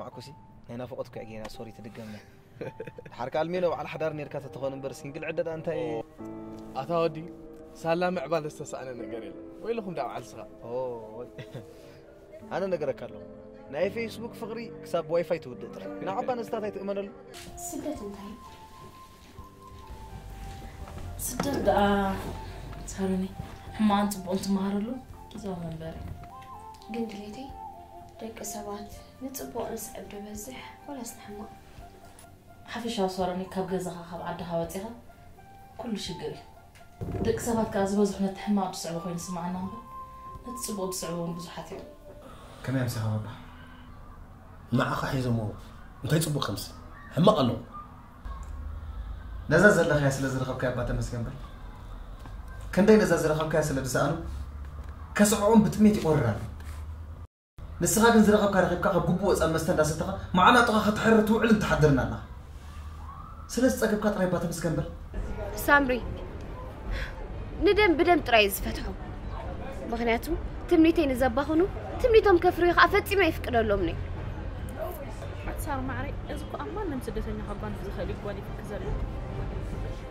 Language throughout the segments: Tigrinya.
ማዕኩሲ ናይ ናፍቆት እኮ ጌና ሶሪ ትድገምና። ሓርካ ኣልሜኖ በዓል ሓዳር ኔርካ ተተኾን እምበር ሲንግል ዕደዳ እንታይ ኣታ ወዲ ሳላ ምዕባል ዝተሳእነ ነገር የለን። ወይለኹም ዳ በዓል ስኻ ኣነ ነገረካ ኣለኹ ናይ ፌስቡክ ፍቕሪ ክሳብ ዋይፋይ ትውድእ ጥራይ ንዓባ ነስታት ኣይትእመነሉ። ስደት እንታይ ስደት ደኣ ሳሮኒ ሕማቕን ፅቡቕን ትመሃረሉ ግዛዊ መንበሪ። ግን ድሌተይ ደቂ ሰባት ንፅቡቕ ንስዕብ ዶ በዝሕ ወላስ ንሕማቕ? ሓፈሻዊ ሳሮኒ ካብ ገዛኻ ካብ ዓድኻ ወፂኻ ኩሉ ሽግር እዩ። ደቂ ሰባት ከዓ ዝበዝሑ ነቲ ሕማቕ ዝስዕቦ ኮይኑ ዝስምዓና እምበር ነቲ ፅቡቕ ዝስዕቦ እውን ብዙሓት እዮም። ከመይ ኣምሲኻ ባባ? ንዓኻ ሒዞሞ እንታይ ጽቡቕ ከምሲ ሕማቕ ኣለዎ። ነዛ ዘለኻያ ስለ ዝረኸብካያ እባ ተመስገን በል። ክንደይ ነዛ ዝረኸብካያ ስለ ዝሰኣኑ ከስዕቖም ብጥሜት ይቖርር ኣሎ። ንስኻ ግን ዝረኸብካ ረኺብካ ካብ ግቡእ ወጻኢ መስተ እንዳሰተኻ መዓናጥኻ ክትሕርር ትውዕልን ትሓድርን ኣለኻ። ስለ ዝጸገብካ ጥራይ እባ ተመስገን በል። ሳምሪ ንደም ብደም ጥራይ እዩ ዝፈትሖ። ምኽንያቱ ትምኒተይ ንዘባኽኑ ትምኒቶም ከፍርዩ ከዓ ፈጺመ ኣይፍቅደሎምን እየ። ኣቲ ሳር ማዕረይ፣ እዚ እኮ ኣብ ማንም ስደተኛ ከጓንፍ ዝኽእል እዩ ክጓኒፈኪ ዘሎ።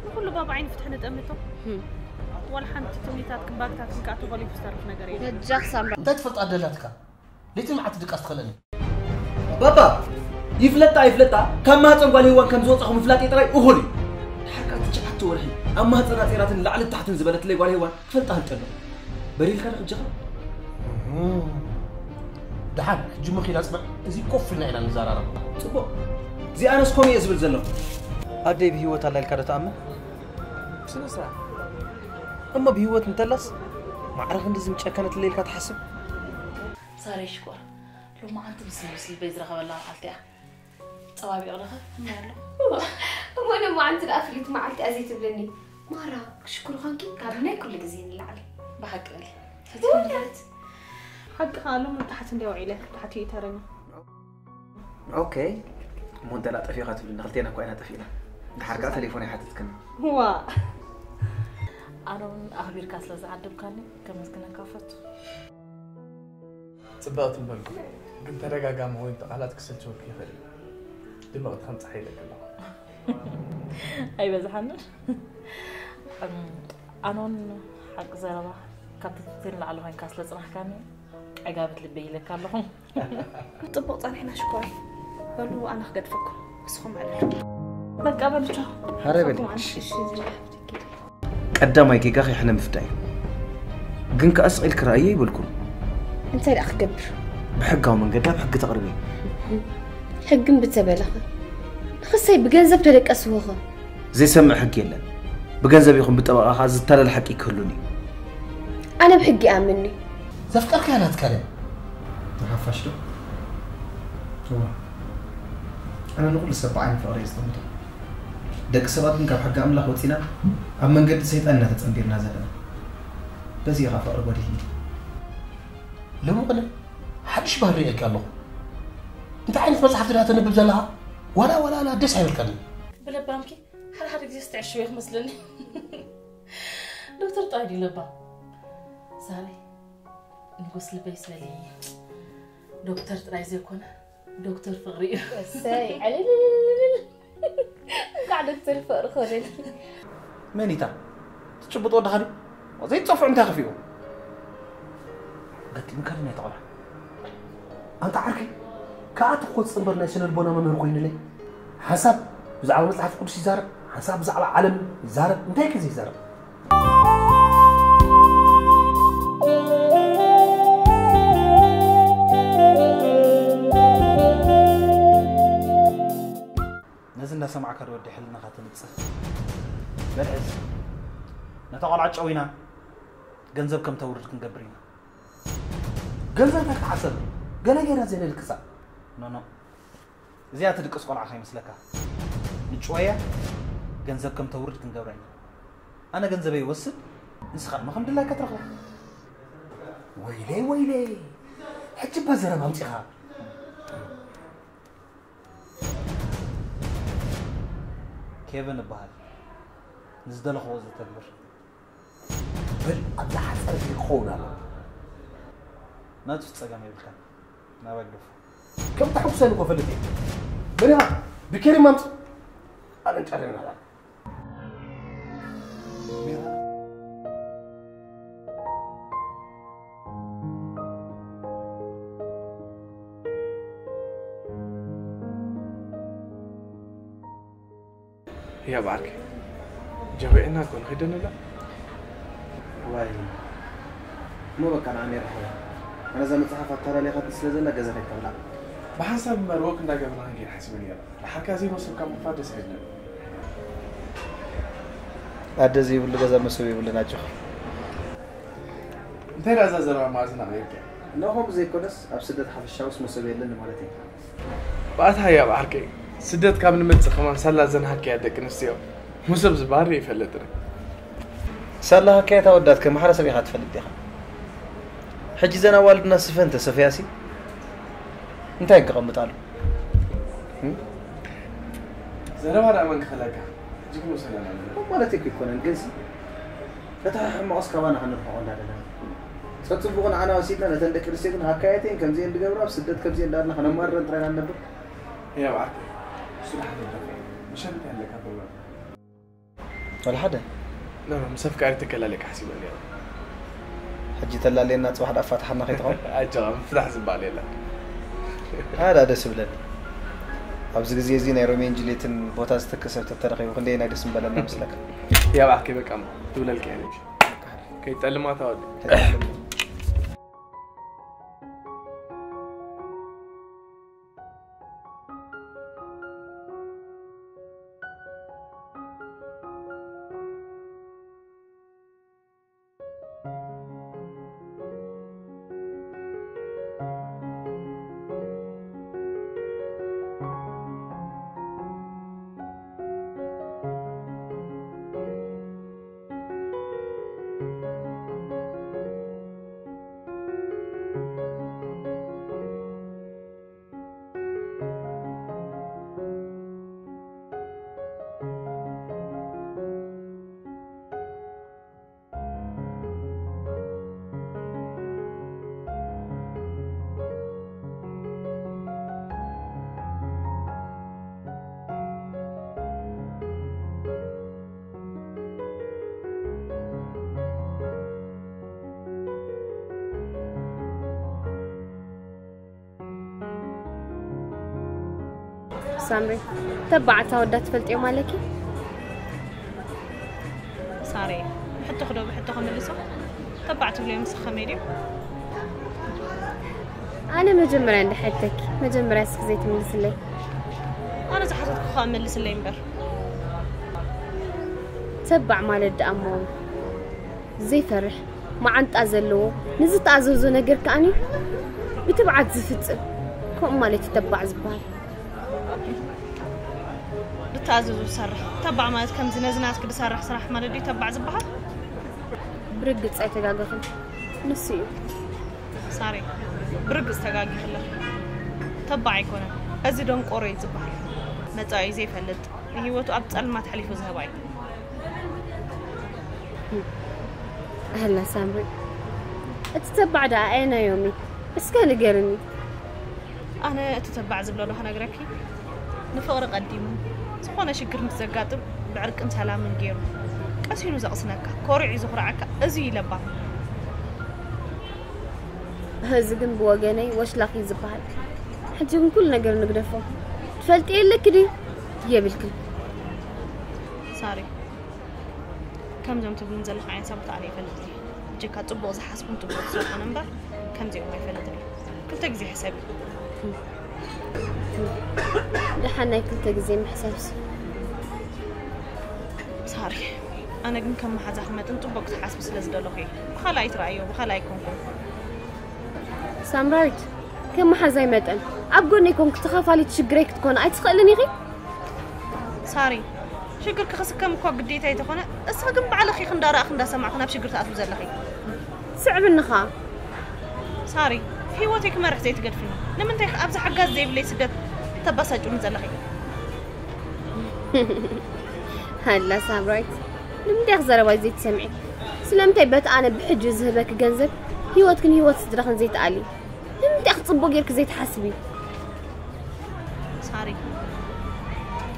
ንኹሉ ባብ ዓይኒ ፍትሒ ንጠምቶ። ዋላ ሓንቲ ትምኒታትክን ባግታትክን ከዓ ተኾሊፉ ዝተርፍ ነገር የለን። በጃኽ ሳምራ። እንታይ ትፈልጣ ደላትካ? ለይቲ መዓልቲ ድቃስ ትኸለኒ። ባባ ይፍለጣ ኣይፍለጣ ካብ ማህፀን ጓል ሄዋን ከም ዝወፃኹ ምፍላጥ ጥራይ እኹል እዩ። ድሓር ከዓ ትሽዓተ ወርሒ ኣብ ማህፀና ፂራትን ላዕሊ ታሕትን ዝበለትለይ ጓል ሄዋን ክፈልጣ ህልጠሎ በሪልካ ዶ ሕጂ ኸ? ድሓን ሕጂ መኺድ ኣፅንዕ እዚ ኮፍ ኢልና ኢና ንዘራረብ። ፅቡቕ እዚኣነስ ከምኡ እየ ዝብል ዘለኹ። ኣደይ ብህይወት ኣላ ኢልካ ዶ ትኣምን? ስነ ስርዓት እሞ ብህይወት እንተላስ ማዕረ ክንድዚ ምጨከነትለይ ኢልካ ትሓስብ? ሳረይ ሽኮር ሎማዓንቲ ምስ ንጉስ ልበይ ዝረኸበላ መዓልቲ እያ። ፀባቢቑ ዶ ኸ ከመይ ኣሎ? እሞ ሎማዓንቲ ደኣ ፍልይቲ መዓልቲ እያ ዘይትብልኒ? ማራ ክሽኩር ኾንኪ ካብ ናይ ኩሉ ግዜ ንላዕሊ። ብሓቂ በሊ ፈቲኹም ድሕሪት ሓቂ ኸኣ ሎም ንታሕቲ እንድያ ውዒለ ታሕቲ እዩ ተረኛ። ኦኬ እሞ እንተ ላጠፊኻ ትብልኒ ክልቴና እኳ ኢና ጠፊእና። ድሓር ከኣ ተሌፎን ኣይሓተትክን። ዋ ኣነ እውን ኣኽቢርካ ስለ ዝዓደምካኒ ከመስግነካ ፈቱ። ጽብቕቲ መልኩ ግን ተደጋጋሚ ኮይኑ ቃላት ክሰልችወኪ ይኽእል እዩ። ድምቕቲ ከም ጸሓይ ኢለኪ ኣለኹ። ኣይበዝሓንን። ኣኖን ሓቂ ዘረባ ካብ ትትቴን ላዕሊ ኮይንካ ስለ ጽናሕካኒ ዕጋበት ልበይ ኢለካ ኣለኹ። ጽቡቕ ጸኒሕና ሽኮረይ። በሉ ኣነ ክገድፈኩም ንስኹም ዕለሉ። በቃ በሉ ቻው። ሃረ በሊ። እሺ ዝና ቀዳማይ ጌጋኺ ሕነ ምፍዳይ እዩ። ግን ከኣ ስቕ ኢልኪ ረኣዮ ኣይበልኩን። እንታይ ደኣ ክገብር? ብሕጋዊ መንገዲ ናብ ሕጊ ተቕርብዮ። ሕጊ እምቢ ተበለኸ? ንኽሰይ ብገንዘብ ተደቀስዎኸ? ዘይሰምዕ ሕጊ የለን። ብገንዘብ ይኹን ብጠበቓ ከኣ ዝታለል ሓቂ ኣይክህሉን እዩ። ኣነ ብሕጊ ይኣምን እየ። ዘፍቀርካያ ናትካ ድያ? ንሓፋሽ ዶ? እወ። ኣነ ንኹሉ ሰብ ብዓይኒ ፍቕሪ እየ ዝጥምቶ። ደቂ ሰባት ግን ካብ ሕጊ ኣምላኽ ወጺና ኣብ መንገዲ ሰይጣን ኢና ተጸንቢርና ዘለና። በዚ ኢኻ ፍቕሪ ጎዲልኒ። ሎሚ ቅነ ሓድሽ ባህሪ ርእየኪ ኣለኹ። እንታይ ዓይነት መጽሓፍቲ ድያ ተንብብ ዘለኻ? ዋላ ዋላ ዋላ ደስ ኣይበልካኒ። ብለባምኪ ሓደ ሓደ ግዜ ዝተዕሽወ ክመስለኒ። ዶክተር ጥራይ ድዩ ለባም? ሳሪ ንጉስ ልበይ ስበሊ። ዶክተር ጥራይ ዘይኮነ ዶክተር ፍቕሪ እዩ። እሰይ ዕልልልልልል። እንኳዕ ዶክተር ፍቕሪ ኮነልኪ። መን እታ ትጭብጦ ወድኻ ድዩ? ዘይትጸፍዑ እንታይ ከፊኡ? ገጢምካ ድዩ ናይታ ቆልዓ? ኣንታ ዓርከይ ከኣቲ እኮ ዝጽንበር ናይ ስነ ልቦና መምህር ኮይኑለይ። ሓንሳብ ብዛዕባ መጽሓፍ ቅዱስ ይዛረብ፣ ሓንሳብ ብዛዕባ ዓለም ይዛረብ። እንታይ ከ ዘይዛረብ? ነዚ እንዳሰማዕካ ዶ ወዲ ሕልናኻ ትንጽህ? በል ሕዝ። ነታ ቆልዓ ጨዊና ገንዘብ ከም ተውርድ ክንገብር ኢና። ገንዘብ እንታይ ክትዓሰብ? ገለ ጌራ ዘይነልክሳ። ኖ ኖ። እዚኣ ትድቅስ ቆልዓ ከይመስለካ። ንጭወያ ገንዘብ ከም ተውርድ ክንገብራ ኢና። ኣነ ገንዘበይ ይወስድ፣ ንስኻ ድማ ከም ድላይካ ትረኽቦ። ወይለይ ወይለይ። ሕጂ እባ ዘረባ ኣምጺኻ። ኬቨን እበሃል። ንዝደለኽዎ ዘተግብር። በል ኣብዛ ሓፀር ግዜ ክኸውን ኣለዎ። ናቱ ጸገም የብልካን። ናባይ ግደፎ። ከም ተሐጉሰኒ እኮ ፈልጥ እየ። መን ኢኻ? ብኬሪ ማምፅ ኣነንጫለና። ያባርክ ጀበኤና ኮን ኺደንላ ዋይ እሞ በቃ ንዓኒ ርሕዋ ኣነ እዛ መፅሓፍ ኣታላሊኻትኒ ስለ ዘላ ገዛ ከይትከላዕ ብሓንሳብ እምበር ወክ እንዳገበርና ክንከይድ ሓሲበ ነይረ። ድሓርካ ዘይመሰብካ ምኽፋት ደስ ኣይብለኒ። ኣደ ዘይብሉ ገዛ መሰብ የብሉን ኣጆኻ። እንታይ ደኣ እዛ ዘረባ መኣዝና ቀይርካያ? እና ከምኡ ዘይኮነስ ኣብ ስደት ሓፈሻውስ መሰብ የለን ማለት እዩ። ብኣታ ህያብ ዓርከይ፣ ስደት ካብ ንመጽእ ከማን ሳላ ዘንሃክያ ደቂ ኣንስትዮ ሙሰብ ዝበሃል ርኢ ይፈልጥን። ሳላ ሃካያ ታወዳት ከማሕረሰብ ኢኻ ትፈልጥ ዲኻ? ሕጂ ዘን ኣዋልድና ስፈ እንተ ሰፈያሲ እንታይ ክቐምጣሉ? ዘረባ ደኣ መን ክኸለካ? ሕጂ ክንወሰና ኣለና። ማለት እኮ ኣይኮነን ግን ሲ ነታ ሕማቕስ ካባና ከነርሕቖ እንዳደለና ጸጽቡቕ ንዓና ወሲድና ነተን ደቂ ኣንስትዮ ግን ሃካየተይን ከምዚኤን ድገብራ ኣብ ስደት ከምዚኤን እንዳበልና ከነማርረን ጥራይ ኢና ንነብር። ህያብ ዓርከይ፣ እሱ ደሓን ይደፋ እዩ። ምሸት እንታይ ኣለካ ፕሮግራም? ወላ ሓደ። ኖ ኖ፣ ምስ ኣፍቃሪተይ ከላልየካ ሓሲበ ነይረ። ሕጂ ተላልየና ጽባሕ ደኣ ኣፋትሓና ከይትኸውን? ኣጆኻ፣ ምፍታሕ ዝበሃል የለን። ኣዳ ደስ ይብለኒ። ኣብዚ ግዜ እዚ ናይ ሮሜዮን ጁልየትን ቦታ ዝተክእ ሰብ ተተረኺቡ ክንደየናይ ደስ ምበለና መስለካ? ህያብ ዓርከይ በቃ እሞ ትብለልካ እየ። ከይትጠልማ እታ ወዲ። ሳምሪ፣ ተባዕ እታ ወዳ ትፈልጥዮም ኣለኪ? ሳሬ፣ ብሕቶኺ ዶ ብሕቶ ክምልሶ? ተባዕ ትብልዮም ንስኺ ከመይ ድዮም? ኣነ መጀመርያ እንድሕተኪ፣ መጀመርያ እስኪ ዘይትምልስለይ። ኣነ ዝሓተትኩ ከዓ መልስለይ እምበር። ተባዕ ማለት ደኣ እሞ ዘይፈርሕ መዓንጣ ዘለዎ ንዝተኣዘዞ ነገር ከኣኒ ብትብዓት ዝፍጽም ከምኡ ማለት እዩ ተባዕ ዝበሃል። ዝተኣዘዞ ዝሰርሕ ተባዕ ማለት ከምዚ ነዚ ናትኪ ዝሰርሕ ስራሕ ማለት ድዩ ተባዕ ዝበሃል? ብርግጽ ኣይተጋገኽን ንሱ እዩ። ሳሪ ብርግጽ ተጋጊኺ ኣለኺ። ተባዕ ኣይኮነን እዚ ደንቆሮ እዩ ዝበሃል። መጻኢ ዘይፈልጥ ንህይወቱ ኣብ ጸልማት ኣሕሊፉ ዝህባ እዩ። ኣህላ ሳምሪ፣ እቲ ተባዕ ደኣ ኣየናዮም እዩ? እስከ ንገርኒ። ኣነ እቲ ተባዕ ዝብሎ ዶ ክነግረኪ? ንፍቕሪ ቀዲሙ ዝኾነ ሽግር ምስ ዘጋጥም ብዕርቅን ሰላምን ገይሩ ቀስ ኢሉ ዘቕስነካ፣ ኮሪዑ ዘኹርዓካ፣ እዚ እዩ ለባም። እዚ ግን ብወገነይ ወሽላኽ እዩ ዝበሃል። ሕጂ ግን ኩሉ ነገር ንግደፎ። ትፈልጥዮ ኣለኪ ድዩ? የብልክን። ሳሪ፣ ከምዞም ትብሉን ዘለኹ ዓይነት ሰባት ኣነ ይፈልጥ እየ። ብጀካ ጽቡቕ ዝሓስቡን ጽቡቕ ዝሰርሑን እምበር ከምዚኦም ኣይፈልጥን እየ። ክልተ ግዜ ሕሰቢ። ደሓን ናይ ክልተ ግዜ ምሕሳብሲ። ሳሪ፣ ኣነ ግን ከም መሓዛኺ መጠን ጽቡቕ ክትሓስቢ ስለ ዝደለኹ እየ። ብኻልኣይ ትረኣዮ፣ ብኻልኣይ ኣይኮንኩን። ሳምራዊት፣ ከም መሓዛይ መጠን ኣብ ጎነይ ኮንኪ ተኻፋሊት ሽግረይ ክትኮኒ ኣይትኽእልን ኢኺ? ሳሪ፣ ሽግርኪ ክስከም እኳ ግዴታ እንተኾነ፣ እስኺ ግን ባዕልኺ ኢኺ እንዳረኣኺ እንዳሰማዕኺ ናብ ሽግር ትኣትዊ ዘለኺ። ስዕብኒ ኸኣ። ሳሪ፣ ህይወተይ ክመርሕ ዘይትገድፍኒ። ንምንታይ ኢኺ ኣብዚ ሓጋዚ ዘይብለይ ስደት ተባሳጭውኒ ዘለኺ? ሃላ ሳምራዊት፣ ንምንታይ ኢኺ ዘረባይ ዘይትሰምዒ? ስለምንታይ በቲ ኣነ ብሕጂ ዝህበኪ ገንዘብ ህይወትክን ህይወት ስድራኽን ዘይትኣልዪ? ንምንታይ ኢኺ ጽቡቕ ጌርኪ ዘይትሓስቢ? ሳሪ፣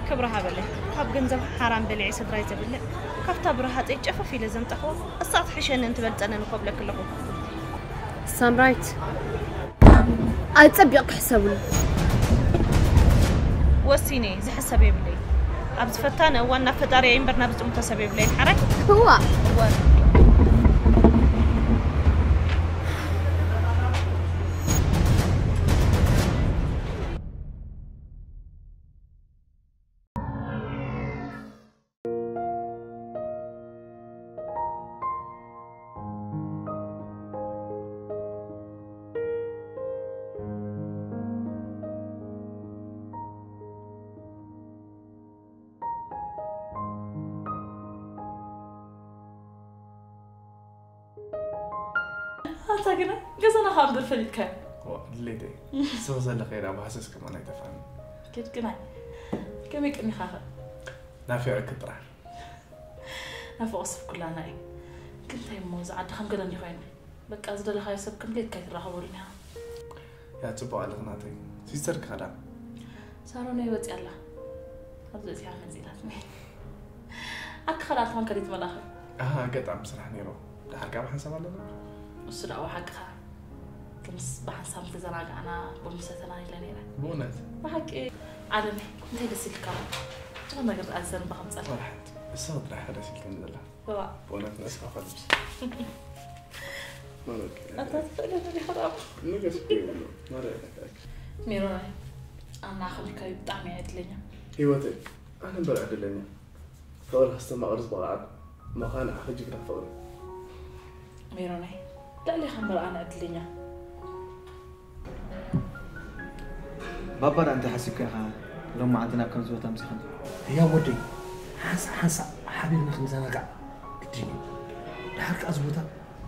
ክብሪ ሃበለይ። ካብ ገንዘብ ሓራም በሊዐ ስድራይ ዘብልዕ፣ ካብታ ብረሃፀይ ጨፈፍ ኢለ ዘምጠኽዎ፣ እሳ ትሕሸኒ እንትበልፀነን እኮ ብለኪ ኣለኹ። ሳምራይት፣ ኣጸቢቕ ክሕሰብሉ። ወሲነ፣ ዝሕሰብ የብለይ። ኣብ ዝፈታነ እዋን ናብ ፈጣሪ እምበር ናብ ዝጥምቶ ሰብ የብለይን። ሓራይ? እዋ። እዋ። ኣታ ግና ገዛና ካብ እምበር ፈሊጥካዮ። ዋ፣ ድሌተይ። ስቕ ዘለ ከይዳ ብሃሰስ ከማን ኣይጠፍኣን። ኪድ ግናይ። ከመይ ቀኒኻኸ? ናፊቐኪ ጥራሕ። ናፍቖት ሰብ ኩላና እዩ። ግን እንታይ እሞ፣ እዚ ዓዲ ከም ገደል እንዲ ኮይኑ። በቃ፣ ዝደለኻዮ ሰብ ከም ድሌትካ ኣይትራኸበሉን ኢኻ። ያ፣ ጽቡቕ ኣለኺ ናተይ። ሲስተር ከ ከዳ? ሳሮነይ ወጺኣ ኣላ። ኣብዚ ወጺኣ መጺላትኒ። ኣቲ ኸዳ ኣልፋን ከዲት መላኺ? ኣሃ፣ ኣጋጣሚ ስራሕ ነይሩ። ደሓር ከኣ ብሓንሳብ ኣለና? እሱ ደኣ ሓቅኻ። ክንስ ብሓንሳብ ምተዘናጋዕና፣ ቡን ምሰተና ኢለ ነይረ። ብእውነት? ብሓቂ። ዓለመይ፣ እንታይ ደስ ኢልካ? ዝኾነ ነገር ደኣ ዝዘንባ ከምጻልካ። ወላ ሓንቲ። እሳ ጥራሕ ደስ ኢልክኒ ዘላ። እዋ። ብእውነት ንእስኻ ፈልጥ። ማለት ኣታ ትኽእል ኢኻ ዲኻ ደኣ? ንገስ ይብሉ። ማለት ኣታ። ሜሮናይ፣ ኣና ከምካዩ ብጣዕሚ እየ ዕድለኛ። ህይወተይ፣ ኣነ እምበር ዕድለኛ። ፍቕሪ ከስተማቕር ዝበቕዓት ምዃን ዓኺ ጅግና ፍቕሪ። ሜሮናይ፣ ልዕሌኻ እምበር ኣነ ዕድለኛ። ባባ ደኣ እንታይ ሓሲብካ ኢኻ ሎም መዓልቲ ናብ ከምዚ ቦታ ኣምጺኻኒ? ህያብ ወደይ፣ ሓንሳእ ሓንሳእ ሓቢርና ክንዘናጋዕ ግድን እዩ። ደሓር ከኣ እዚ ቦታ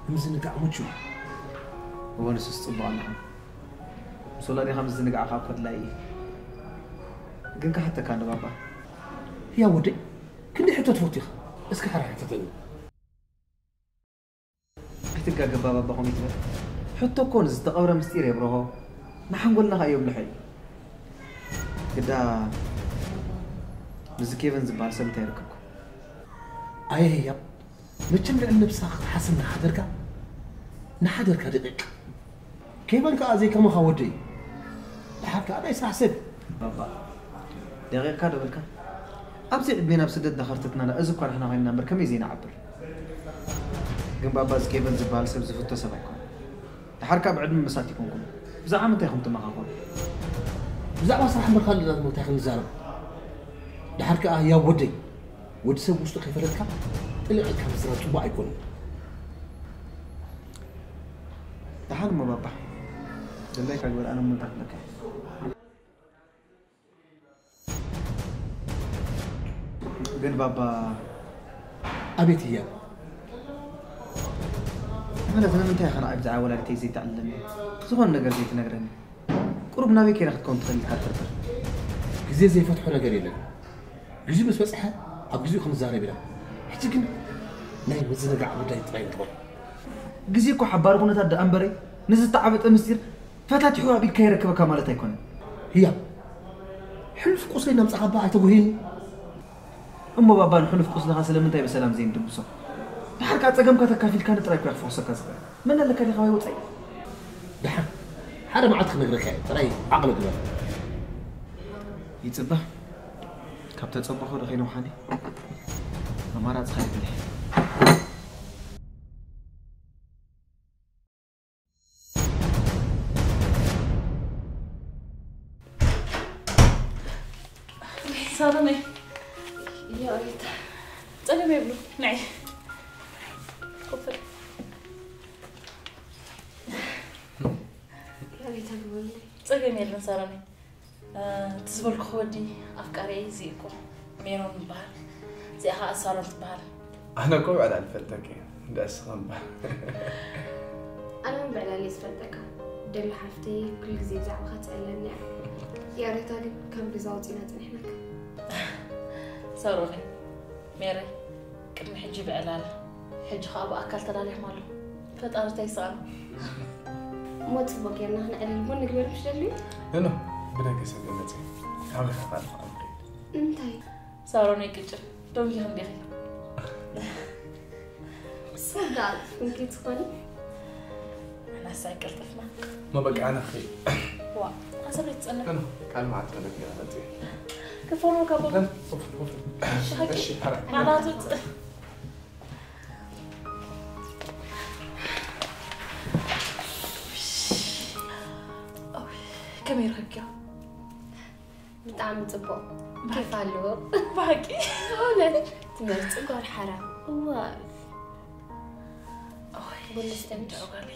ንምዝንጋዕ ምቹእ እዩ። እወ፣ ንሱስ ጽቡቕ ኣለኻ። ምስ ወላዲኻ ምዝንጋዕ ከኣ እኮ ኣድላዪ እዩ። ግን ክሓተካ እንዶ ባባ። ህያብ ወደይ፣ ክንደይ ሕቶ ትፈቱ ኢኻ? እስኪ ሓራ ሕተተኒ። ኣይትጋገ ባባ፣ ከምኡ ይትበል። ሕቶ እኮ ንዝተቐብረ ምስጢር የብርሆ፣ ንሓንጎልና ኸኣ የብልሖ እዩ። ግዳ ምስዚ ኬቨን ዝበሃል ሰብ እንታይ ርክብኩም? ኣየ ህያብ፣ መቸም ልዕሊ ነብስኻ ክትሓስብ እናሓደርካ፣ እናሓደርካ ደቂቕ። ኬቨን ከኣ ዘይከማኻ ወዲ እዩ። ደሓር ከኣ ናይ ስራሕ ሰብ። ባባ፣ ደቂቕካ ዶ በልካ? ኣብዚ ዕድሜና ኣብ ስደት ዳኸርተትና፣ እዚ እኳ ንሕና ኮይንና እምበር ከመይ ዘይንዓብር? ግን ባባ፣ እዚ ኬቨን ዝበሃል ሰብ ዝፍቶ ሰብ ኣይኮነን። ደሓር ከኣ ብዕድመ መሳት ይኮንኩም። ብዛዕባ ምንታይ ኢኹም ትመኻኸሩ? ብዛዕባ ስራሕ እምበር ካልእ እንታይ ክንዛረብ? ደሓር ከኣ ህያብ ወደይ፣ ወዲ ሰብ ውሽጡ ከይፈለጥካ ጥልቕ ኢልካ ምዝራብ ጽቡቕ ኣይኮነን። ደሓን እሞ ባባ፣ ድላይካ ግበር፣ ኣነ እሞ እንታይ ክብለካ እየ? ግን ባባ፣ ኣቤት ህያብ። ማለት ንምንታይ ኢኻ ንዓይ ብዛዕባ ወላዲተይ ዘይትዕልለኒ? ዝኾነ ነገር ዘይትነግረኒ? ቁሩብ ናበይ ከይዳ ክትከውን ትኽእል ኢልካ ትጥርጥር? ግዜ ዘይፈትሖ ነገር የለን። ግዜኡ ምስ በጽሐ ኣብ ግዜኡ ክንዛረብ ኢና። ሕጂ ግን ናይ ምዝንጋዕ ጉዳይ ጥራይ ንግበር። ግዜ እኮ ሓባሪ ኩነታት ደኣ እምበረይ፣ ንዝተዓበጠ ምስጢር ፈታቲሑ ኣቢልካ የረክበካ ማለት ኣይኮነን። ህያብ፣ ሕሉፍ ቁስለይ እናምጻኻ እባ ኣይተጉህየኒ። እሞ ባባ፣ ንሕሉፍ ቁስልኻ ስለምንታይ ብሰላም ዘይንድብሶ? ደሓር ከኣ ጸገምካ ተካፊልካኒ ጥራይ እኮ እየ ክፈውሰካ ዝኽእል። መን ኣለካ ዲኻ ወይ ወጻኢ? ደሓን፣ ሓደ መዓልቲ ክነግረካ እየ። ጥራይ ዓቕሊ ግበር። ይጽበ። ካብ ተጸበኹ ዶ ከይነውሓኒ? ኣማራጺ ከኣ የብለይ። ሳሮነይ። ያ ሪታ። ጸገም የብሉ፣ ንዒ። ኮፍ በል። ያ ሪታ፣ ግበሩለይ። ጸገም የለን ሳሮነይ። እ፣ እቲ ዝበልኩኺ ወዲ ኣፍቃሪየይ እዚ እኮ ሜሮን ይበሃል። እዚኣ ኸዓ ሳሮን ትበሃል። ኣነ እኮ ብዕላል እፈልጠኪ እየ፣ እንዳ እስኻ እምበር። ኣነ እውን ብዕላል እየ ዝፈልጠካ። ደላ ሓፍተይ ኩሉ ግዜ ብዛዕባኻ ትጸለኒ እያ። ያሬታ ግን ካብ ገዛ ኣውጺና ጸኒሕናካ። ሳሮነይ፣ ሜረይ፣ ቅድሚ ሕጂ ብዕላል፣ ሕጂ ኸኣ ብኣካል ተላሊኽና ኣሎ። ፈጣሪ እንታይ ይስኣኖ? እሞ ጽቡቕ ጌርና ክነዕልል ቡን ንግበር ምሽ ደልዩ? ኖ፣ ኖ፣ ብደገ ሰብ መጽእ። ሓመድ ተፋልፍ ኣምሪ። እንታይ? ሳሮን ይቅጭ ደው ይህም ዲኺ? ሰዳ እንኪ ትኾኒ? ኣናሳ ቀልጥፍና። ማ በቃ ኣነ ኺ ዋ ኣሰብ ይትጸነ። ኣነ ቃል መዓት ተለክ ያለጥ። ክፎኖ ካቦ። ለን ኦፍ ኦፍ። እሺ ሐራ። ማላቱ ከመይ ረኪያ? ብጣዕሚ ጽቡቕ። ኬፍ ኣለዎ። ብሓቂ እውነት ትምህርቲ ጓል ሓራ። እዋ። ቡን ስተምሽ።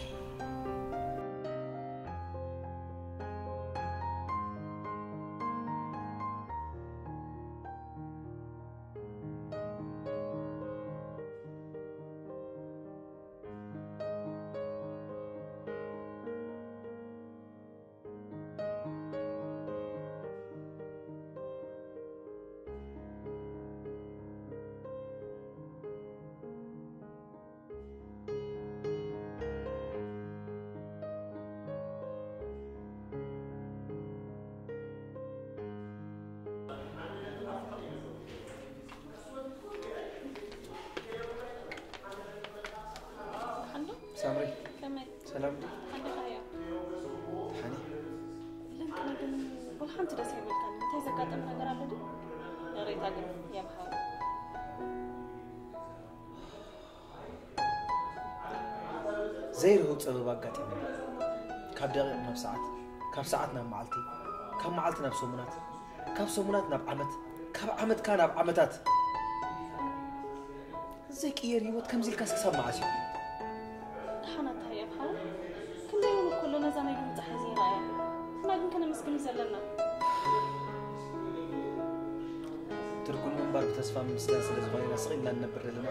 ሓንዶ ሳምሪ ከመይ ሰላም ዲ ሓንዶኻ እያ ሓኒ ለምቅነ ግን ወላ ሓንቲ ደስ ኣይብልካን እንታይ ዘጋጠም ነገር ኣሎ ድ ይቕሬታ ግን የብሃሉ ዘይርህው ፀበባ ኣጋጢሙኒ ካብ ደቂቕ ናብ ሰዓት ካብ ሰዓት ናብ መዓልቲ ካብ መዓልቲ ናብ ሰሙናት ካብ ሰሙናት ናብ ዓመት ካብ ዓመት ከዓ ናብ ዓመታት ዘይቅየር ህይወት ከምዚ ኢልካስ ክሳብ መዓስ እዩ ደሓናት ሃየ ብሓው ክንደይ እውን ከሎ ነዛ ናይ ሎሚ ፀሓይ ዘይረኣያ ንሕና ግን ከነመስግን ዘለና ትርጉም ምንባር ብተስፋ ምምስጋን ስለ ዝኾነ ኢና ስቕ ኢልና ንነብር ዘለና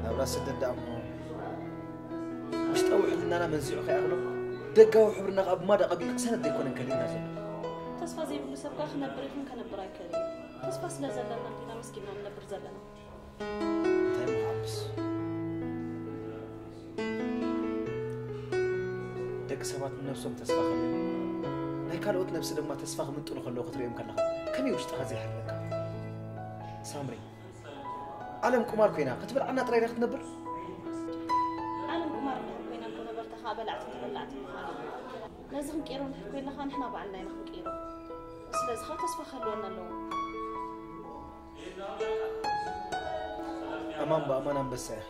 ናብራ ስደት ደኣ እሞ ውሽጣዊ ሕልናና መንዚዑ ከይኣኽሎ ደጋዊ ሕብርና ከዓ ብማዳ ቀቢሉ ክሰነት ዘይኮነን ከሊልና ዘሎ ተስፋ ዘይብሉ ሰብ ከዓ ክነብር ይኹን ከነብር ኣይክእል እዩ ተስፋ ስለ ዘለና ኢና መስጊድና ንነብር ዘለና እንታይ ምኻብስ ደቂ ሰባት ንነብሶም ተስፋ ከልዮም ናይ ካልኦት ነብሲ ድማ ተስፋ ክምንጥሉ ከለዉ ክትሪኦም ከለኻ ከመይ ውሽጥኻ ዘይሕረካ ሳምሪ ዓለም ቁማር ኮይና ክትበልዓና ጥራይ ዳ ክትነብር ዓለም ቁማር እንድሕር ኮይና እኮ ነበርታ ከዓ በላዕትን ተበላዕትን ምዃና ነዚ ክንቀይሮ እንድሕር ኮይና ከዓ ንሕና ባዕልና ኢና ክንቀይሮ ስለዚ ከዓ ተስፋ ክህልወና ኣለዎ ኣማን ብኣማን ኣንበሳ ኢኺ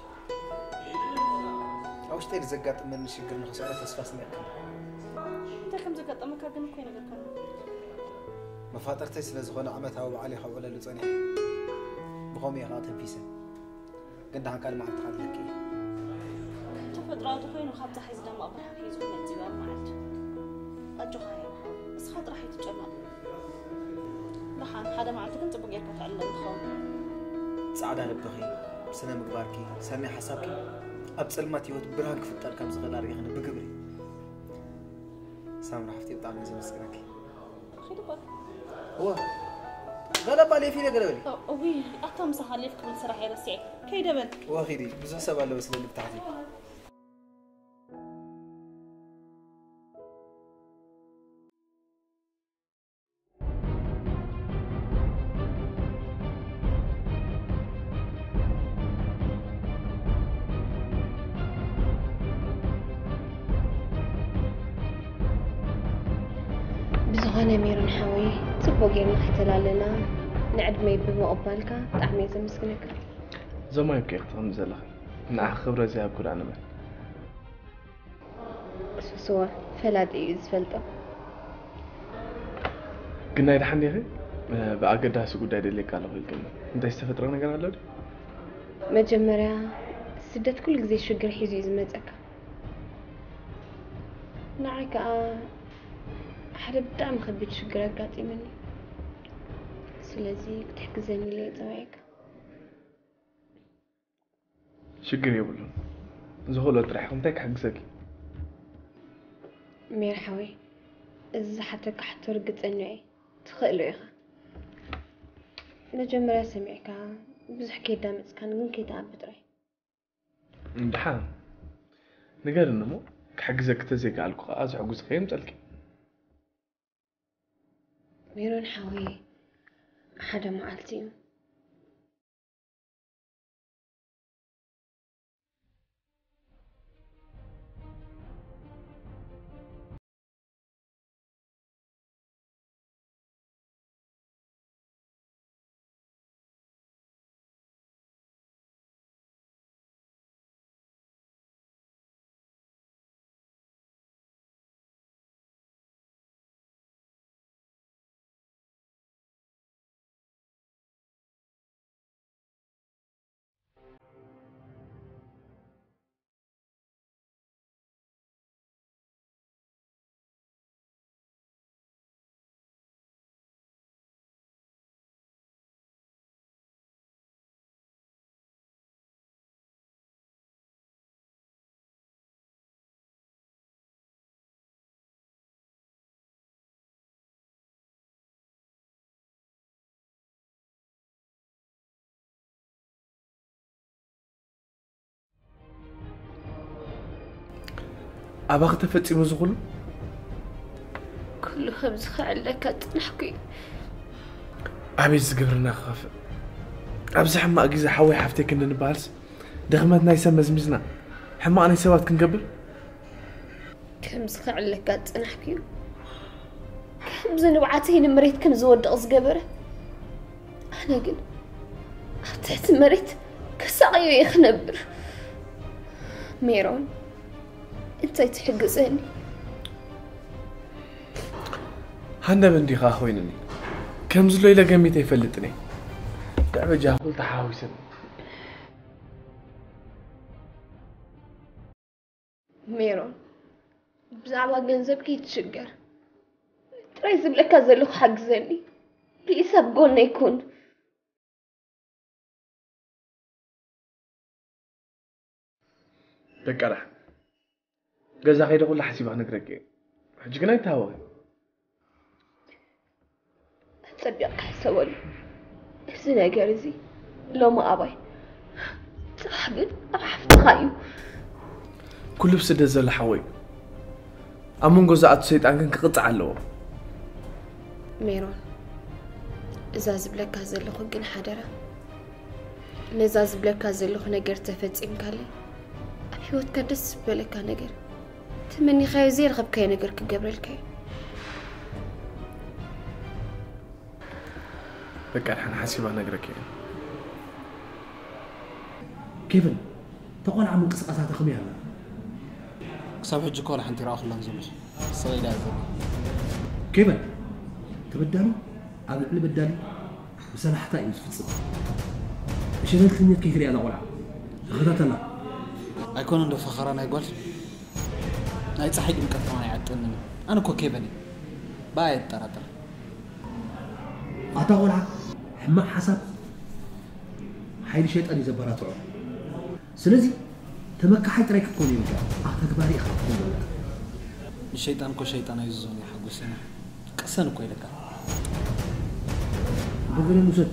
ኣብ ውሽጠይ ንዘጋጥመኒ ሽግር ንኽስዕሮ ተስፋ ስሚዕክኒ እንታይ ከም ዘጋጠመካ ግን እኮ ይነገርካኒ መፋጥርተይ ስለ ዝኾነ ዓመታዊ በዓል እየ ከብዕለሉ ጸኒሐ ብኸምኡ እየ ከዓ ተንፊሰ ግን ደሓን ካልእ መዓልቲ ከዓ ኣለኪ ተፈጥሮኣዊ ተኮይኑ ካብ ፀሓይ ዝደምቕ ብርሃን ሒዙ ክመፅእ እዩ ኣብ መዓልቱ ኣጆኻ ይብሃል እስኻ ጥራሕ ኣይትጨነቕ ደሓን ሓደ መዓልቲ ግን ፅቡቅ ጌርካ ትዕለል ትኸውን ጻዕዳ ልብኺ ስነ ምግባርኪ ሰናይ ሓሳብኪ ኣብ ጸልማት ህይወት ብርሃን ክፍጠር ከም ዝኽእል ኣርእኽኒ ብግብሪ ሳምሪ ሓፍቲ ብጣዕሚ እየ ዘመስግነኪ ኺድ እባ እወ ገለባ ሌፊ ነገር በሊ እዊ ኣታ ምሳኻ ሌፍ ክብል ስራሕ የረስዐ ከይደ በል እወ ኺዲ ብዙሕ ሰብ ኣለዎ ስለኒ ብታሕቲ ብዝኾነ ሜሮን ሓወይ ጽቡቕ ጌርና ኸይተላለና ንዕድመይ ብምቕባልካ ብጣዕሚ እየ ዘመስግነካ። ዞማይ እኮ ኢኺ ትቕኒ ዘለኺ። ንዓኺ ክብረት ዘይሃብኩ ደኣ ንመን? ስዋ ፈላጥ እዩ ዝፈልጦ። ግናይ ደሓን ዲኺ? ብኣገዳሲ ጉዳይ ደልየካ ኣለኹ ኢልክኒ። እንታይ ዝተፈጥረ ነገር ኣሎ ድዩ? መጀመርያ ስደት ኩሉ ግዜ ሽግር ሒዙ እዩ ዝመፀካ። ንዓይ ከዓ ሓደ ብጣዕሚ ከቢድ ሽግር ኣጋጢሙኒ። ስለዚ ክትሕግዘኒ ኢለ እየ ፀዊዐካ። ሽግር የብሉን። ዝኽእሎ ጥራሕ ኢኹ። እንታይ ክሕግዘኪ? ሜር ሓወይ፣ እዚ ዝሓተካ ሕቶ ርግፀኛ እየ። ትኽእሎ ኢኻ። መጀመርያ ሰሚዕካ ብዙሕ ከይዳመፅካን ግን ከይትኣቢ ጥራይ። ደሓን ንገርኒ እሞ ክሕግዘኪ ተዘይከኣልኩ ከዓ ዘሕጉዝኺ የምፀልኪ። ሜሮን ሓወይ፣ ሓደ መዓልቲ እዩ። ኣባኺ ተፈጺሙ እዚ ኩሉ? ኩሉ ከምዚ ክዕለካ ዝጸናሕኩ እዩ። ኣቤት ዝግብርና ክኸፍእ። ኣብዚ ሕማቕ ግዜ ሓወይ ሓፍተይ ክንዲ ንበሃልስ ድኽመት ናይ ሰብ መዝሚዝና ሕማቕ ናይ ሰባት ክንገብር? ከምዚ ክዕለካ ዝጸናሕኩ እዩ። ከምዚ ንብዓተይ ንመሬት ከም ዝወድቕ ዝገበረ ኣነ ግን ኣብ ትሕቲ መሬት ከሳቕዮ እየ ክነብር። ሜሮን እንታይ ትሕግዘኒ? ሃንደበት እንዲኻ ኮይኑኒ ከምዚ ሎ ኢለ ገሚተ ኣይፈልጥን እየ። ድዕበጃ ኩሉ ተሓዋዊሰኒ። ሜሮን ብዛዕባ ገንዘብ ከይትሽገር ጥራይ ዝብለካ ዘለኹ ሓግዘኒ። ፕሊስ ኣብ ጎነይ ኩን። በቃ ደሓን ገዛ ከይደ ኩሉ ሓሲባ ክነግረኪ እየ። ሕጂ ግን ኣይተሃወኺ። ኣጸቢቕካ ሕሰበሉ። እዚ ነገር እዚ ሎሚ ኣባይ፣ ጽባሕ ግን ኣብ ሓፍትኻ እዩ። ኩሉ ብስደት ዘሎ ሓወይ ኣብ መንጎ ዝኣቱ ሰይጣን ግን ክቕጻዕ ኣለዎ። ሜሮን፣ እዛ ዝብለካ ዘለኹ ግን ሓደራ፣ ነዛ ዝብለካ ዘለኹ ነገር ተፈጺምካለይ ኣብ ህይወትካ ደስ ዝበለካ ነገር ተመኒኻዮ ዘይረኸብካዮ ነገር ክገብረልካ እዩ። በቃ ደሓን ሓሲባ ነግረኪ እየ። ኬቨን፣ እታ ቆልዓ ምንቅስቃሳታ ከመይ ኣላ? ክሳብ ሕጂ እኮ ወላ ሓንቲ ይረኣኹላን ዘለኹ። ስቕ ኢላ እያ ዘላ። ኬቨን፣ ተበዳሊ ኣብ ልዕሊ በዳሊ ብሰላሕታ እዩ ዝፍጽም። ብሸለልተኝነት ከይትሪኣ እዛ ቆልዓ። ተኸታተላ። ኣይኮነን ዶ ፈኸራ ናይ ጓል? ናይ ጸሓይ ድምቀት ከማን ኣይዓጥንን እዩ። ኣነ እኮ ኬቨን እየ። ብኣ እየ ዝጠራጠር። ኣታ ቆልዓ ሕማቕ ሓሳብ ሓይሊ ሸይጣን እዩ ዘበራትዖ። ስለዚ ተመካሓይ ጥራይ ክትኮን የብልካ፣ ኣብ ተግባር ኢኻ ክትኮን ዘለካ። ንሸይጣን እኮ ሸይጣን ኣይዝዞን እዩ ሓጎሰና። ቅሰን እኮ ኢለካ። ብግርን ውሰድ።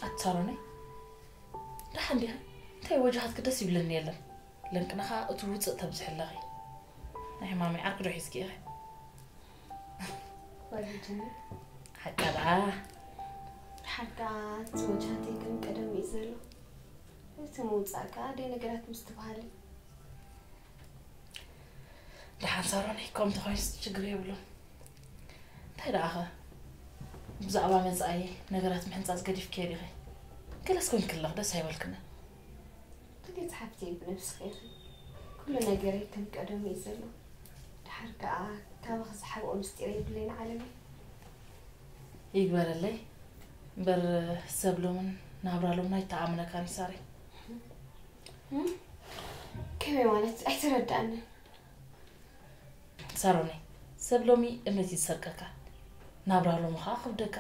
ኣቲ ሳሮነይ፣ ደሓን ዲኺ? እንታይ ወጃሃትኪ ደስ ይብለኒ የለን። ለንቅነኻ እቲ ውፅእ ተብዝሒ ኣለኺ። ናይ ሕማመይ ዓርኪ ዶ ሒዝኪ ኢኺ? ወሊድኒ። ሓቃ ደኣ። ሓቃ እቲ ወጃሃተይ ከም ቀደም እዩ ዘሎ። እቲ ምውፃእ ከዓ ኣደይ ነገራት ምስትብሃለ። ደሓን ሳሮነይ፣ ከምኡ እንተኾይኑስ ችግር የብሉን። እንታይ ደኣ ኸ ብዛዕባ መጻኢ ነገራት ምሕንጻጽ ገዲፍክዮ ዲኺ? ገለስ ኮይንኪ ኣለኺ፣ ደስ ኣይበልክንን። ክልተ ሓፍተይ ብነብስኺ ኢኺ። ኩሉ ነገረይ ከም ቀደሙ እዩ ዘሎ። ደሓር ከኣ ካባኺ ዝሓብኦ ምስጢር የብለይን ዓለመይ። ይግበረለይ እምበር ሰብ ሎምን ናብራ ሎምን ኣይተኣምነካን እዩ ሳረይ። ከመይ ማለት ኣይተረዳእንን። ሳሮነይ፣ ሰብ ሎሚ እምነት እዩ ዝሰርቀካ፣ ናብራ ሎሚ ከዓ ክብደካ።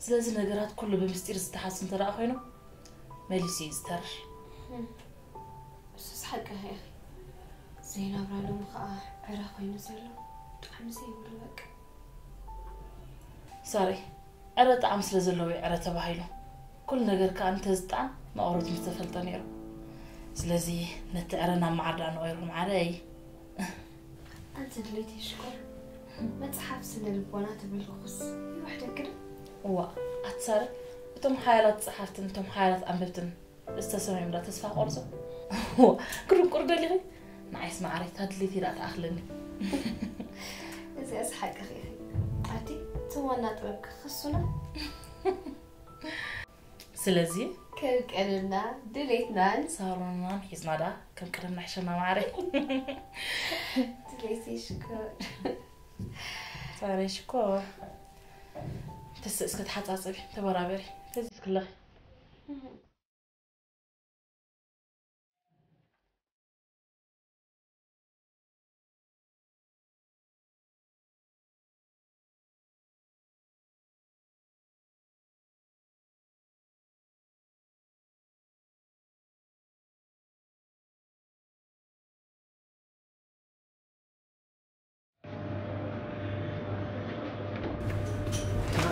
ስለዚ ነገራት ኩሉ ብምስጢር ዝተሓዙ እንተ ደኣ ኮይኖም መሊሱ እዩ ዝተርፍ። እሱስ ሓቅኺ ኢኺ። ዘይናብራ ሎሚ ከዓ ዕረ ኮይኑ ዘሎ። ብጣዕሚ ዘይብሉ በቃ። ሳሪ፣ ዕረ ጣዕሚ ስለ ዘለዎ እዩ ዕረ ተባሂሉ። ኩሉ ነገር ከዓ እንተዝጣዕም መቐረቱ ምተፈልጠ ነይሩ። ስለዚ ነቲ ዕረ ናብ መዓር ደኣ ንቐይሮ ማዓረይ። ኣንቲ ድሌት ይሽኮር መፅሓፍ ስነ ልቦና ተበልኩስ ይውሕደክን። እዋ ኣቲ ሳሪ፣ እቶም ሓያላት ፀሓፍትን እቶም ሓያላት ኣንበብትን ዝተሰምዮም ዳ ተስፋ ቆርፁ። ግርም ቁር ደሊኺ ንዓይስ ማዕረይ ታድሌት ኢላ ትኣኽለኒ። እዚኣስ ሓቅኺ ኢኺ ኣቲ እቶም ዋና ጥበብ ክኽሱና። ስለዚ ከም ቀደምና ድሌትናን ሳሮናን ሒዝና ዳ ከም ቀደምና ሕሸና ማዕረይ። ድሌት ይሽኮር። ሳረይ ሽኮር ተስእ እስከ ተሓፃፅቢ ተበራበሪ ተዚዝ ክለኺ።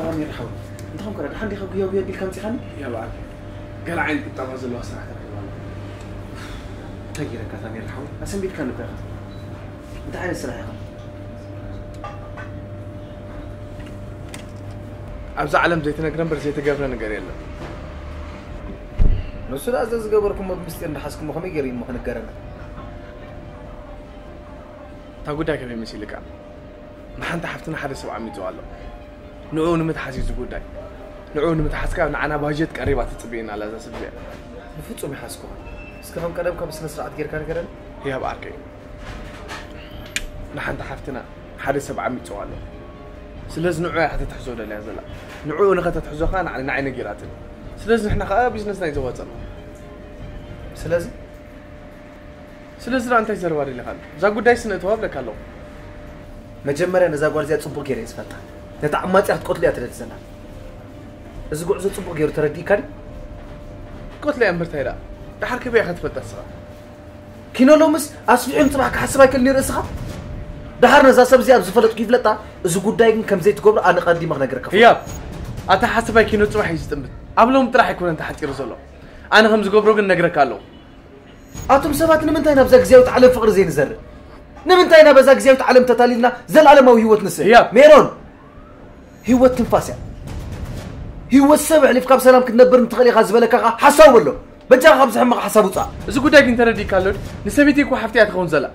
ኣሚር ሓው እንታይ ኮንካ ደሓን ዲኻ? ጉያ ጉያ ቢልካ ምፂኻኒ። ያ በዓል ገለ ዓይነት ቁጠባ ዘለዋ ስራሕ ተረኺባ ኣላ። እንታይ ገይረካ ኣሚር ሓው? ኣሰንቢድካኒ እኮ ኢኻ። እንታይ ዓይነት ስራሕ ኢኻ? ኣብዚ ዓለም ዘይተነግረ እምበር ዘይተገብረ ነገር የለን። ንሱ ደኣ ዘዝገበርኩሞ ብምስጢር እንዳሓዝኩሞ ከመይ ገይሩ እሞ ክንገረና? እታ ጉዳይ ከመይ መሲልካ? ንሓንቲ ሓፍትና ሓደ ሰብ ዓሚፅዋ ኣሎ። ንዕኡ ንምትሓዝ እዩ እዚ ጉዳይ። ንዕኡ ንምትሓዝ ከዓ ንዓና ባጀት ቀሪባ ትፅበየና ኣላ እዛ ሰብ እዚኣ። ብፍፁም ይሓዝኩኻ። እስከ ከም ቀደምካ ብስነ ስርዓት ጌርካ ንገረኒ። ህያብ ዓርከይ፣ ንሓንቲ ሓፍትና ሓደ ሰብ ዓሚፅዋ ኣሎ። ስለዚ ንዑ እያ ከተትሕዞ ደልያ ዘላ። ንዕኡ ንኸተትሕዞ ከዓ ንዓይ ነጊራትኒ። ስለዚ ንሕና ከዓ ቢዝነስና እዩ ዘዋፀና። ስለዚ ስለዚ ደኣ እንታይ ዘረባ ደሊኻ ኣሎ? እዛ ጉዳይ ስነ እተዋ ብለካ ኣለኹ። መጀመርያ ነዛ ጓል እዚኣ ጽቡቕ ገይረ እየ ዝፈልጣ። ነታ ዓማጺኣ ክትቀትሉ እያ ትደሊ ዘላ። እዚ ጉዕዞ ጽቡቕ ገይሩ ተረዲእካ ድዩ? ክትቀትላ እያ እምበር እንታይ ደኣ? ደሓር ከበይ ኢኻ ትፈልጣ ንስኻ? ኪኖ ሎምስ ኣስፊሑ ንጽባሕ ክሓስብ ኣይክእል ነይሩ እስኻ? ደሓር ነዛ ሰብ እዚኣ ኣብ ዝፈለጥኩ ይፍለጣ። እዚ ጉዳይ ግን ከም ዘይትገብሮ ኣነ ቀዲመ ክነግረካ ፈትየ። ህያብ፣ ኣተሓሳስባይ ኪኖ ጽባሕ እዩ ዝጥምት። ኣብ ሎሚ ጥራሕ ኣይኮነን ተሓጺሩ ዘሎ። ኣነ ከም ዝገብሮ ግን ነግረካ ኣለኹ። ኣቱም ሰባት ንምንታይ ናብዛ ግዜያዊት ዓለም ፍቕሪ ዘይንዘርእ? ንምንታይ ኢና በዛ ግዜያዊት ዓለም ተታሊልና ዘለኣለማዊ ህይወት ንስእ? ህያብ። ሜሮን፣ ህይወት ትንፋስ እያ። ህይወት ሰብ ኣሕሊፍካ ብሰላም ክትነብር እንትኽእል ኢኻ ዝበለካ ኸኣ ሓሳቡ በሎ። በጃኻ ካብዚ ሕማቕ ሓሳብ ውጻእ። እዚ ጉዳይ ግን ተረዲእካ ኣሎ ድዩ? ንሰበይተይ እኮ ሓፍቲ እያ ትኸውን ዘላ።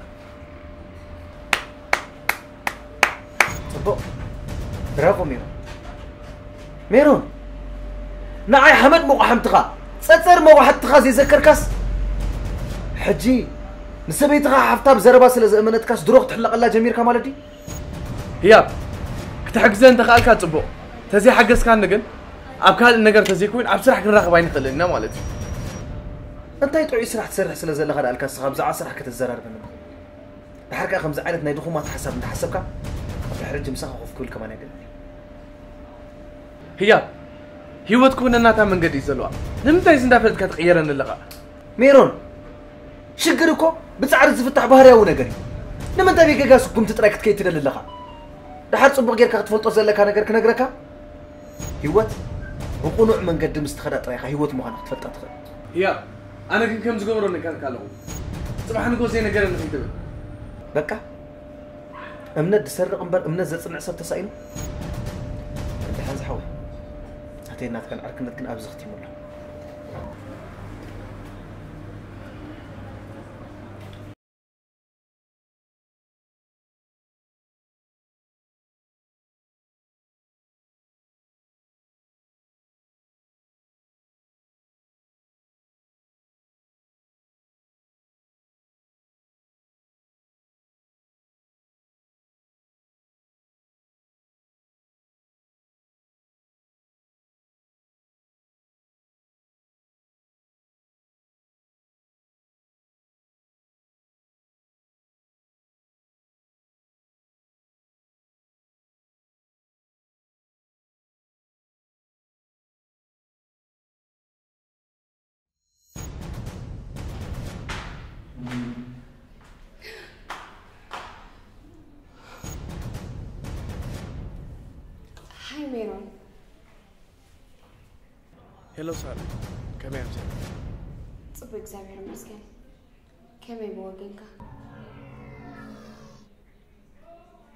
ጽቡቕ። ብራቮ ሜሮን። ሜሮን፣ ንዓይ ሓመድ መቑሓምትኻ፣ ጸጸር መዋሕጥትኻ ዘይዘከርካስ፣ ሕጂ ንሰበይትኻ ሓፍታ ብዘረባ ስለ ዘእመነትካስ ድሮ ክትሕለቐላ ጀሚርካ ማለት ድዩ? ህያብ፣ ክትሕግዘ እንተኽኣልካ ጽቡቕ፣ ተዘይሓገዝካኒ ግን ኣብ ካልእ ነገር ተዘይኮይኑ ኣብ ስራሕ ክንራኸብ ኣይንኽእልን ኢና ማለት እዩ። እንታይ ጥዑይ ስራሕ ትሰርሕ ስለ ዘለኻ ደኣ ኢልካ ንስኻ ብዛዕባ ስራሕ ከተዘራርበኒ? ደሓር ከኣ ከምዚ ዓይነት ናይ ድኹማት ሓሳብ እንዳሓሰብካ ኣብ ድሕሪ ሕጂ ምሳኻ ኮፍ ክብል ከማን ኣይደልን። ህያብ፣ ህይወት ክውነና እታ መንገዲ እዩ ዘለዋ። ንምንታይ እዚ እንዳፈለጥካ ትቕየረኒ ኣለኻ? ሜሮን፣ ሽግር እኮ ብጻዕሪ ዝፍታሕ ባህርያዊ ነገር እዩ። ንምንታይ ብጌጋ ስጉምቲ ጥራይ ክትከይድ ትደሊ ኣለኻ? ደሓር ጽቡቕ ጌርካ ክትፈልጦ ዘለካ ነገር ክነግረካ? ህይወት ብቕኑዕ መንገዲ ምስ ትኸዳ ጥራይ ኢኻ ህይወት ምዃና ክትፈልጣ ትኽእል። ህያብ፣ ኣነ ግን ከም ዝገብሮ ነጋርካ ኣለኹ። ጽባሕ ንግሆ ዘይነገረኒ ከይትብል። በቃ፣ እምነት ዝሰርቕ እምበር እምነት ዘጽንዕ ሰብ ተሳኢኑ። እንድሕን ዝሓወይ፣ ናተይ ናትካን ዕርክነት ግን ኣብዚ ኽቲሙ ኣሎ። ሄሎ ሳሪ፣ ከመይ ኣምሲኻ? ጽቡቅ እግዚኣብሔር ይመስገን። ከመይ ብወገንካ?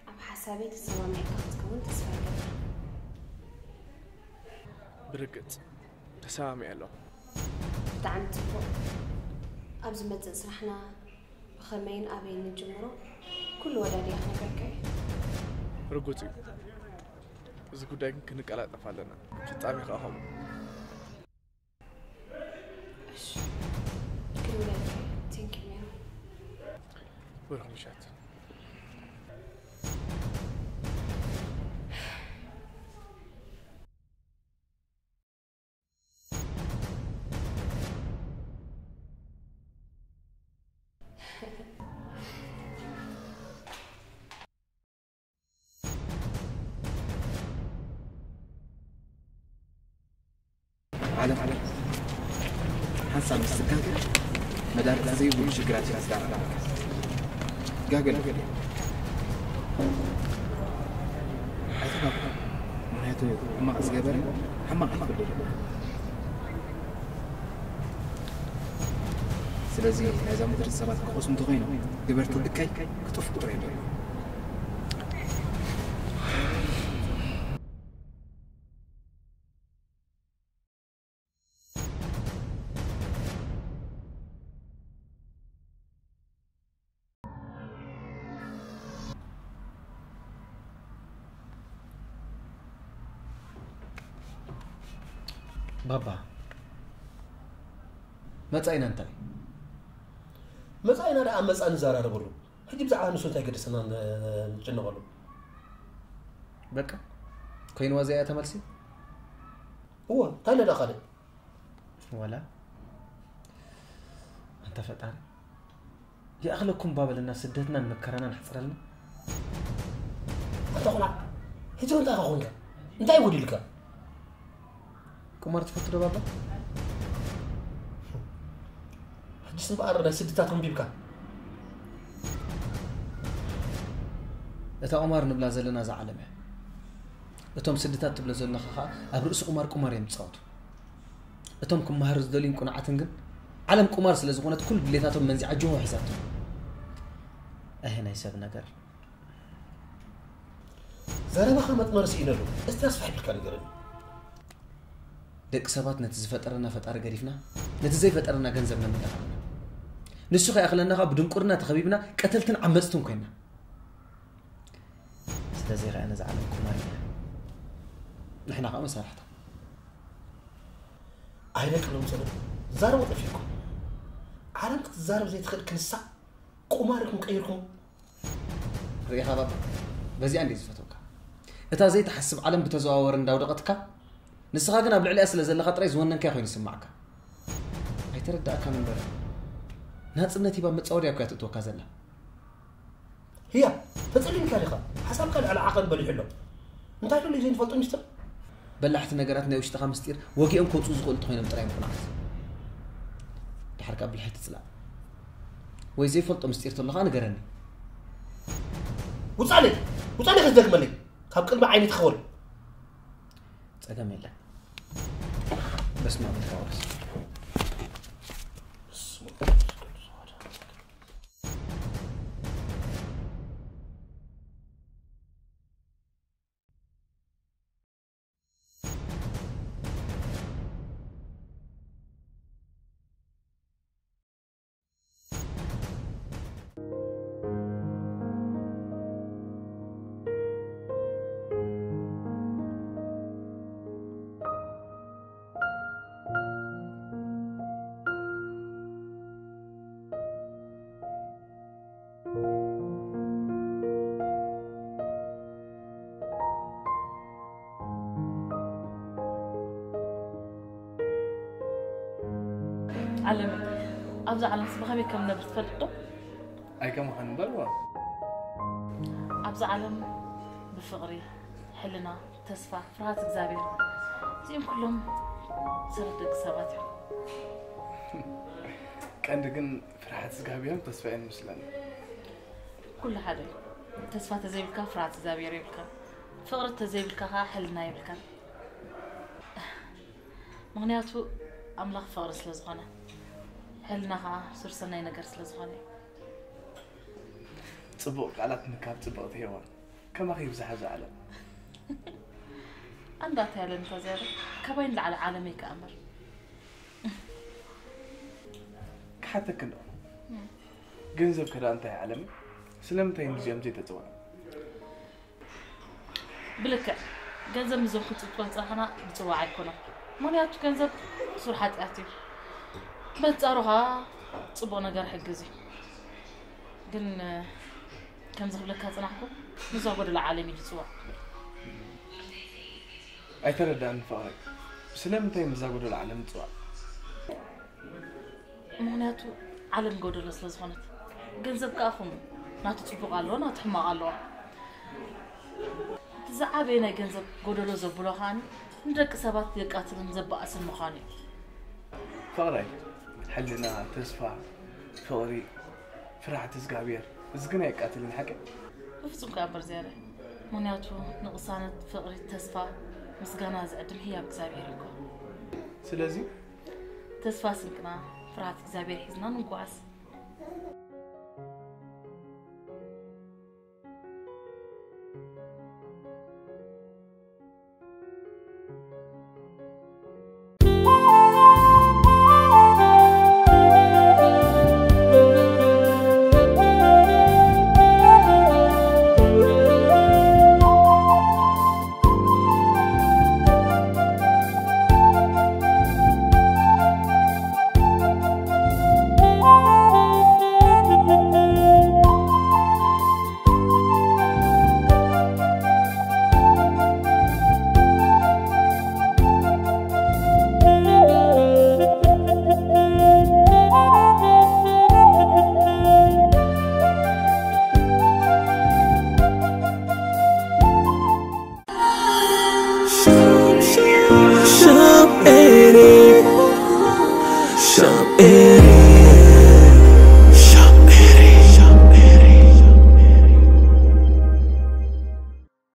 ኣብ ሓሳበይ ተሰማሚዕካ ክትከውን ተስፋ ይገብር። ብርግጽ ተሰማሚዐ ኣለኹ። ብጣዕሚ ጽቡቅ። ኣብ ዝመጽእ ስራሕና ብኸመይን ኣበይን ንጅምሮ ኩሉ ወዳዲኣ ክነግረካ እየ። ርጉጽ እዩ። እዚ ጉዳይ ግን ክንቀላጠፍ ኣለና። ፍጻሜ ከኣ ከምኡ። እሺ፣ ክድውለልካ እየ። Thank you ሜሮን። ብሩኽ ምሸት። ዓለም ሓንሳብ ምስ ትጋገ መዳርግቲ ዘይብሉ ሽግራት እያ ትዳረግ። ትጋገ ኣላ። ኣይትጋገ። ምኽንያቱ ሕማቕ ዝገበረ ሕማቕ እዩ ክብል። ስለዚ ናይዛ ምድሪ ሰባት ክቐስሙ እንተኾይኖም ግበርቲ ልካይ ክጠፍኡ ጥራይ እዮም። ባባ፣ መጻኢና እንታይ? መጻኢና ደኣ መጻ ንዘራረበሉ። ሕጂ ብዛዕባ ንሱ እንታይ ገደሰና ን- ንጭነቐሉ? በቃ ኮይንዋ እዚኣ እያ ተመልሲ። እወ፣ እንታይ ነዳ ካልእ? ወላ ኣንታ ፈጣሪ ይኣኽለኩም ባበልና፣ ስደትናን መከራናን ኣሕጽረልና። ኣንታ ቆልዓ፣ ሕጂ እንታይ ኢኻ ኮንካ? እንታይ ጎዲልካ? ቁማር ትፈቱ ዶ ባባ? ሕጂስ እምበኣር ናይ ስድታት ኣንቢብካ። እታ ቁማር ንብላ ዘለና እዛ ዓለም እያ። እቶም ስድታት ትብሎ ዘለኻ ኸዓ ኣብ ርእሲ ቁማር ቁማር እዮም ዝጻወቱ። እቶም ክመሃሩ ዝደልዩን ቁኑዓትን ግን ዓለም ቁማር ስለ ዝኾነት ኩሉ ድሌታቶም መንዚዓ ጅሆ ሒዛቶም። እህ ናይ ሰብ ነገር። ዘረባኻ መጥመር ስኢነሉ። እስቲ ኣስፍሕ ኢልካ ንገረኒ። ደቂ ሰባት ነቲ ዝፈጠረና ፈጣሪ ገዲፍና ነቲ ዘይፈጠረና ገንዘብ ነምልኽ ኣለና። ንሱ ከይኣኽለና ኸዓ ብድንቁርና ተኸቢብና ቀተልትን ዓመፅትን ኮይና። ስለዚ ኸዓ ነዛ ዓለም ቁማር ኢና። ንሕና ኸዓ መሳርሕታ። ኣይነቅሎም ሰለ ዛረቡ ጠፊእኩም። ዓለም ክትዛረብ ዘይትኽእል ክንሳ ቁማር ኢኹም ቀይርኩም። ርኢኻ ባባ፣ በዚኣ እንዴ ዝፈትወካ። እታ ዘይትሓስብ ዓለም ብተዘዋወረ እንዳውደቐትካ፣ ንስኻ ግን ኣብ ልዕሊኣ ስለ ዘለኻ ጥራይ ዝወነንካያ ኮይኑ ይስማዓካ። ኣይተረዳእካን እምበር፣ ናጽነት ሂባ መጻወድያ እኮ እያ ትእትወካ ዘላ። ህያ፣ ተጸሊምካ ዲኻ? ሓሳብካ ልዕሊ ዓቐን በሊሑ ኣሎ። እንታይ ደልዩ ዘይንፈልጦ ሚስጥር? በላሕቲ ነገራት ናይ ውሽጥኻ ምስጢር ወጊኦም ከውጽኡ ዝኽእሉ እንተኾይኖም ጥራይ እዮም ቁኑዓት። ድሓር ከኣ ብልሒ ኣይትጽላእ። ወይ ዘይፈልጦ ምስጢር ተሎ ኸኣ ንገረኒ። ውጻለይ! ውጻለይ ክትደግመለይ! ካብ ቅድሚ ዓይኒ ትኸወል! ጸገም የለን። በስመ ኣብ ወወልድ ወመንፈስ ቅዱስ። ዓለም፣ ኣብዛ ዓለምስ ብኸመይ ከም ንነብር ትፈልጥ ዶ? ኣይከማኻን እምበር ዋ። ኣብዛ ዓለም ብፍቕሪ፣ ሕልና፣ ተስፋ፣ ፍርሃት እግዚኣብሔር፣ እዚኦም ኩሎም ሰረት ደቂ ሰባት እዮም። ቀንዲ ግን ፍርሃት እግዚኣብሔር ተስፋ እየን መስለኒ። ኩሉ ሓደ እዩ። ተስፋ ተዘይብልካ ፍርሃት እግዚኣብሔር የብልካን። ፍቕሪ ተዘይብልካ ከዓ ሕልና የብልካን። ምኽንያቱ ኣምላኽ ፍቕሪ ስለ ዝኾነ፣ ሕልና ኸዓ ሱር ሰናይ ነገር ስለ ዝኾነ እዩ። ጽቡቕ ቃላት ምካብ ጽብቕቲ ሄዋን፣ ከማኺ ይብዛሕ እዛ ዓለም። ኣንዳታ ያለን ተዘያለ ካባይ ንላዕሊ ዓለመይ ከኣ እምበር። ክሓተክ እንዶ፣ ገንዘብ ከዳ እንታይ ዓለመይ? ስለምንታይ ንዚኦም ዘይተጽውዖም? ብልክዕ ገንዘብ ንዞም ክንጽብጾም ዝጸናሕና ንጽዋዕ ኣይኮነን። ምኽንያቱ ገንዘብ ሱር ሓጢኣት እዩ። በንጻሩ ኸኣ ጽቡቕ ነገር ይሕግዝ እዩ። ግን ከምዚ ክብለካ ዝጸናሕኩ፣ ንዛ ጎደሎ ዓለም እዩ ዝጽዋዕ። ኣይተረዳእን ፍቕረይ፣ ስለምንታይ ምስዛ ጎደሎ ዓለም ንጽዋዕ? ምኽንያቱ ዓለም ጎደሎ ስለ ዝኾነት። ገንዘብ ከኣ ኹም ናቱ ጽቡቕ ኣለዎ፣ ናቱ ሕማቕ ኣለዎ። እቲ ዝዓበየ ናይ ገንዘብ ጎደሎ ዘብሎ ከኣ ንደቂ ሰባት የቃትልን ዘባእስን ምዃኑ እዩ። ፍቕረይ፣ ሕልና፣ ተስፋ፣ ፍቕሪ፣ ፍርሓት እግዚኣብሔር፣ እዚ ግን ኣየቃትልን ሓቂ? ብፍጹም ከኣ እምበር ዝያዳ። ምኽንያቱ ንቕሳነት፣ ፍቕሪ፣ ተስፋ፣ ምስጋና ዝዕድም ህያብ እግዚኣብሔር እዩ እኮ። ስለዚ ተስፋ ስንቅና ፍርሃት እግዚኣብሔር ሒዝና ንጓዓዝ።